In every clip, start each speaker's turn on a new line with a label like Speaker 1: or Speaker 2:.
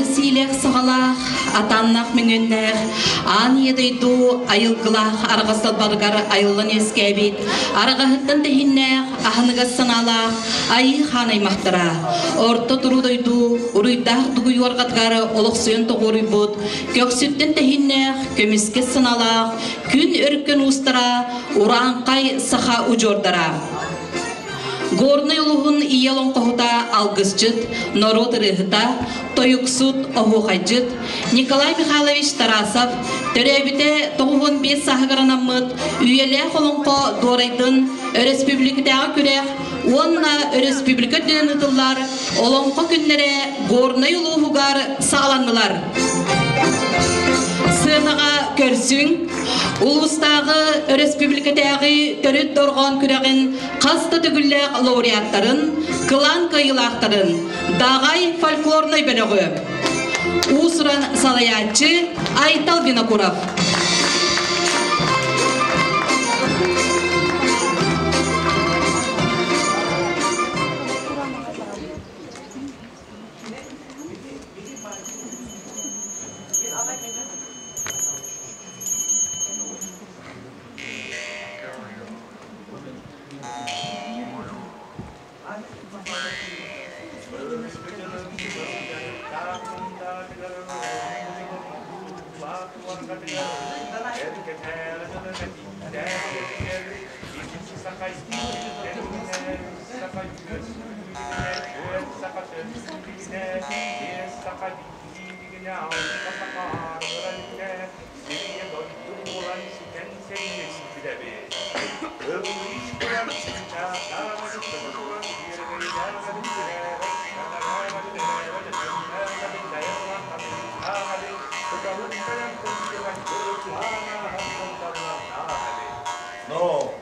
Speaker 1: Алыс иилээх саҕалаах, атааннаах мөҥүөннээх, аан ийэ дойду айылгылаах арҕас далбарыгар айыллан үөскээбит, арҕаһыттан тэһиннээх, аһыныгас санаалаах айыы хаан аймахтара, орто туруу дойду уруйдаах дугуй уорҕатыгар олохсуйан тоҕуоруйбут, көхсүттэн тэһиннээх, көмүскэс санаалаах, күн өркөн уустара, урааҥхай саха удьуордара. Горнай улууһун ийэ олоҥхоһута алгысчыт, норуот ырыаһыта, тойуксут, оһуохайдьыт Николай Михайлович Тарасов төрөөбүтэ 95 сааһыгар анаммыт үйэлээх олоҥхо дуорайдын өрөспүүбүлүкэтээҕи күрэх уонна өрөспүүбүлүкэ үрдүнэн ыытыллар Олоҥхо күннэрэ Горнай улууһугар саҕаланнылар. Сыанаҕа көрсүҥ, улуустааҕы өрөспүүбүлүкэтээҕи төрүт дорҕоон күрэҕин хас да төгүллээх лауреаттарын, кылаан кыайыылаахтарын, Даҕай фольклорнай бөлөҕү, уус-уран салайааччы Айтал Винокуров.
Speaker 2: No.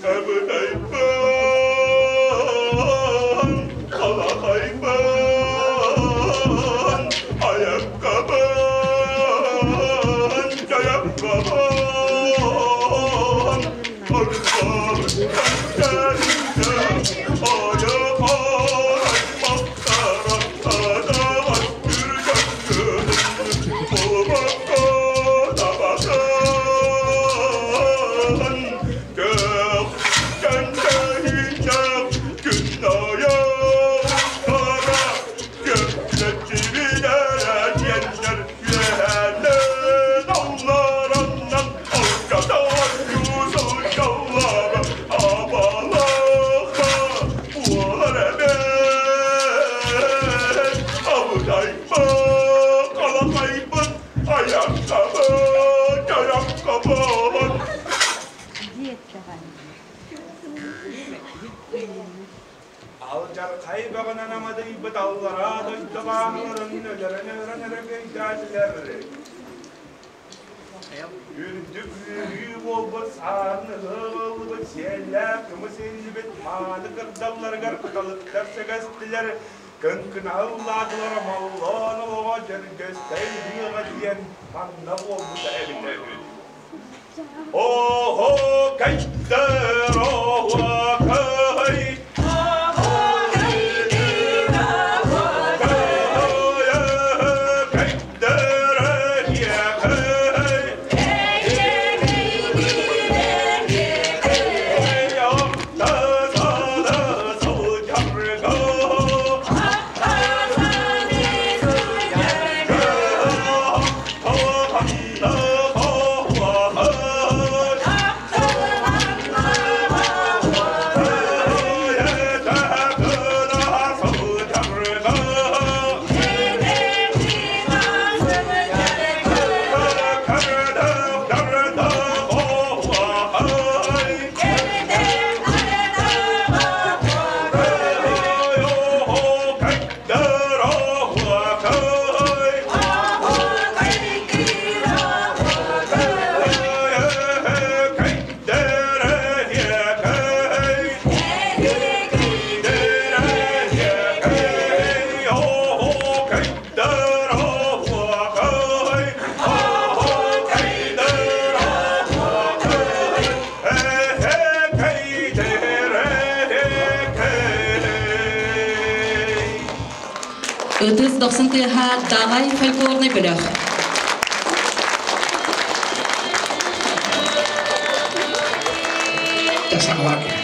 Speaker 3: Абытайбын, алахайбын, Ayakkabın, ayakkabın, Ayakkabı,
Speaker 2: Алдьархай бөҕөнөн амадыйбыт аллараа дойдулаахларын өлөрөн өлөрөн өрөгөйдөөтүлэр. Үрдүк үөрүү буолбут саарын ыһыаҕыллыбыт сиэллээх кымыс иһиллибит мааны кырдалларыгар кыталыктар сэгэстилэр, кыҥкынаһыллаатылар Омоллоон олоҕо Дьөргөстэй ыһыаҕа диэн манна буолбута эбитэ үһү. Оһо кэйдэр оһуокай
Speaker 1: Ытыс дохсун тыаһа Даҕай фольклорнай бөлөх.
Speaker 4: Тасалар.